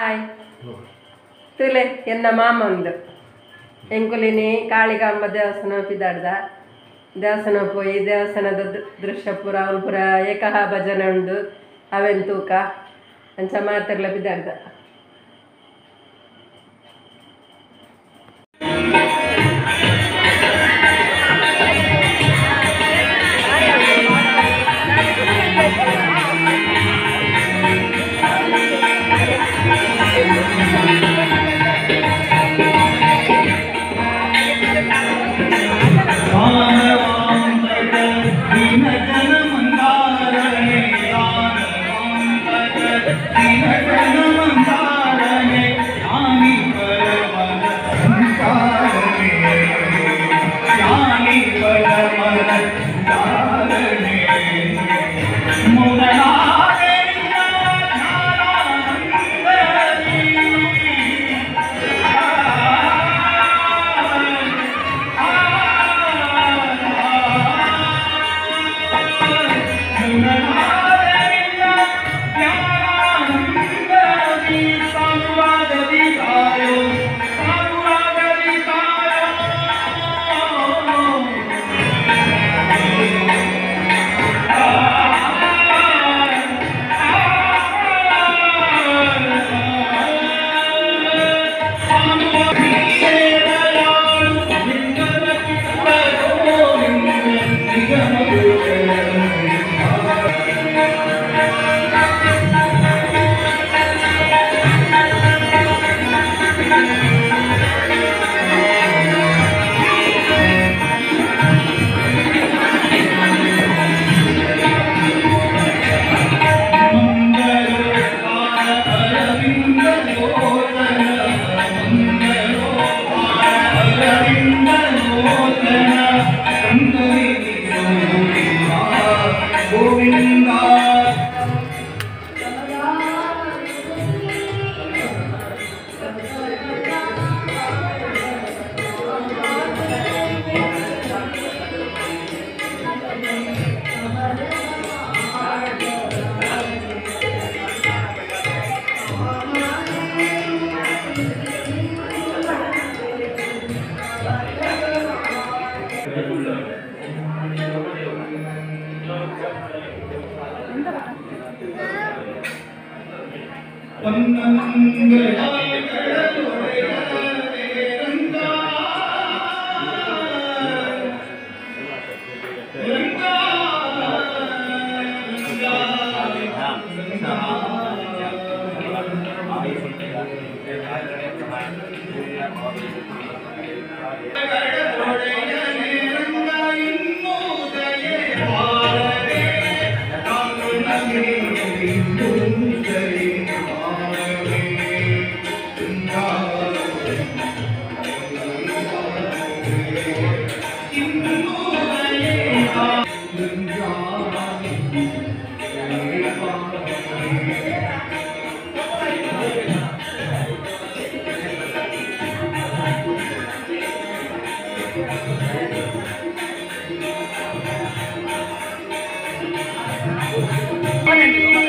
Hi ತುಲೆ ಎನ್ನ ಮಾಮಂದು ಎಂಕುಲಿನಿ ಕಾಳಿಕಾಂಬ ದೇವಸ್ಥಾನ ಪಿದಾಡ್ದ ದೇವಸ್ಥಾನ ಪೋಯಿ ದೇವಸ್ಥಾನದ ದೃಶ್ಯ ಪೂರ ಅವ್ನು ಪೂರ ಏಕಹ ಭಜನೆ ಉಂಡು ಅವೆನ್ ತೂಕ ಅಂಚ ಮಾತಿರ್ಲ ಪಿದಾಡ್ದ. Thank you.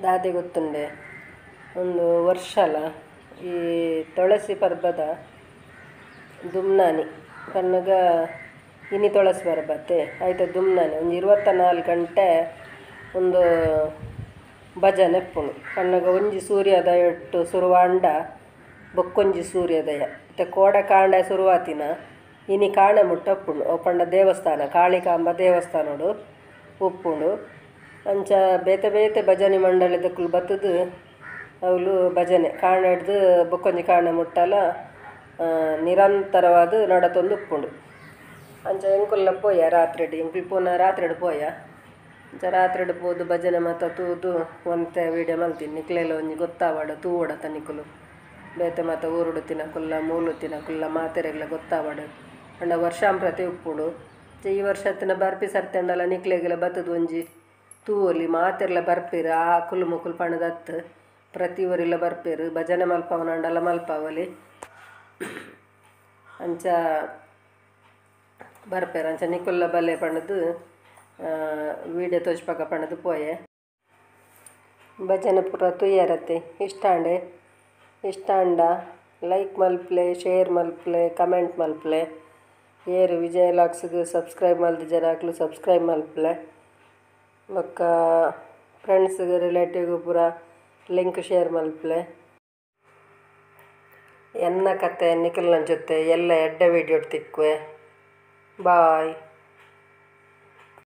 ದಾದೆ ಗೊತ್ತುಂಡೆ ಒಂದು ವರ್ಷಲ ಈ ತುಳಸಿ ಪರ್ಬದ ದುಮ್ನಾನಿ ಪನ್ನಗ ಇನಿ ತುಳಸಿ ಪರ್ಬತ್ತೆ ಆಯ್ತು ದುಮ್ನಾನಿ ಒಂದು 24 ಗಂಟೆ ಒಂದು ಭಜನೆ ಇಪ್ಪುಂಡು ಪನ್ನಗ ಒಂಜಿ ಸೂರ್ಯೋದಯ ಇಟ್ಟು ಸುರುವಾಂಡ ಬೊಕ್ಕೊಂಜಿ ಸೂರ್ಯೋದಯ ಮತ್ತು ಕೋಡ ಕಾಂಡ ಸುರುವಾತಿನ ಇನಿ ಕಾಣೆ ಮುಟ್ಟ ಉಪ್ಪುಂಡು ಅವು ಪಂಡ ದೇವಸ್ಥಾನ ಕಾಳಿಕಾಂಬ ದೇವಸ್ಥಾನಡು ಉಪ್ಪುಂಡು. ಅಂಚ ಬೇತೆ ಬೇತೆ ಭಜನೆ ಮಂಡಳಿದಕ್ಕಲು ಬತ್ತದು ಅವಳು ಭಜನೆ ಕಾಣ ಹಿಡ್ದು ಬೊಕ್ಕೊಂಜಿ ಕಾಣ ಮುಟ್ಟಲ ನಿರಂತರವಾದ ನಡತೊಂದು ಉಪ್ಪುಂಡು. ಅಂಚ ಎಂಕುಲ್ಲ ಪೋಯ ರಾತ್ರಿಡ್ ಎಂಕುಲು ಪೋನ ರಾತ್ರಿಡ್ ಪೋಯ ಅಂಚ ರಾತ್ರಿಡ್ ಪೋದು ಭಜನೆ ಮಾತ ತೂದು ಒಂತೆ ವೀಡಿಯೋ ಮಲ್ತೀನಿ ನಿಕ್ಲೆಲ್ಲ ಒಂಜಿ ಗೊತ್ತಾವಡ ತೂವಡತ ನಿಕುಲು ಬೇತೆ ಮಾತ ಊರುಡು ತಿನಕುಲ್ಲ ಮೂಲು ತಿನಕುಲ್ಲ ಮಾತೆರೆಗ್ಲ ಗೊತ್ತಾವಡ ಪಂಡ ವರ್ಷಾಂಪ್ರತಿ ಉಪ್ಪುಂಡು. ಈ ವರ್ಷ ತಿನ ಬರ್ಪಿ ಸರ್ತೆಂಡಲ ನಿಕ್ಲೆಗೆಲ್ಲ ಬತ್ತದು ಒಂಜಿ ತೂವೊಲಿ ಮಾತೆರ್ಲ ಬರ್ಪೇರು ಆ ಕುಲು ಮುಕುಲು ಪಣದತ್ತು ಪ್ರತಿ ಊರೆಲ್ಲ ಬರ್ಪೇರು ಭಜನೆ ಮಲ್ಪವನಂಡಲ ಮಲ್ಪವಲಿ ಅಂಚ ಬರ್ಪೇರು ಅಂಚ ನಿಕುಲ್ಲ ಬಲ್ಲೆ ಪಣದು ವೀಡಿಯೋ ತೋಜ್ಪಾಕ ಪಣದು ಪೋಯೆ. ಭಜನೆ ಪೂರ ತೂಯರತ್ತೆ ಇಷ್ಟಾಂಡೆ ಇಷ್ಟಾಂಡ ಲೈಕ್ ಮಲ್ಪ್ಲೆ ಶೇರ್ ಮಲ್ಪ್ಲೆ ಕಮೆಂಟ್ ಮಲ್ಪ್ಲೆ ಏರು ವಿಜಯ ಲಾಕ್ಸ್ಗೆ ಸಬ್ಸ್ಕ್ರೈಬ್ ಮಲ್ದಿ ಜನಾಕ್ಲು ಸಬ್ಸ್ಕ್ರೈಬ್ ಮಲ್ಪ್ಲೆ ಬೊಕ್ಕ ಫ್ರೆಂಡ್ಸ್ಗೆ ರಿಲೇಟಿವ್ಗೆ ಪೂರ ಲಿಂಕ್ ಶೇರ್ ಮಲ್ಪ್ಲೆ. ಎನ್ನ ಕತೆ ನಿಖಲ್ನ ಜೊತೆ ಎಲ್ಲ ಎಡ್ಡೆ ವೀಡಿಯೋ ತಿಕ್ಕುವೆ. ಬಾಯ್.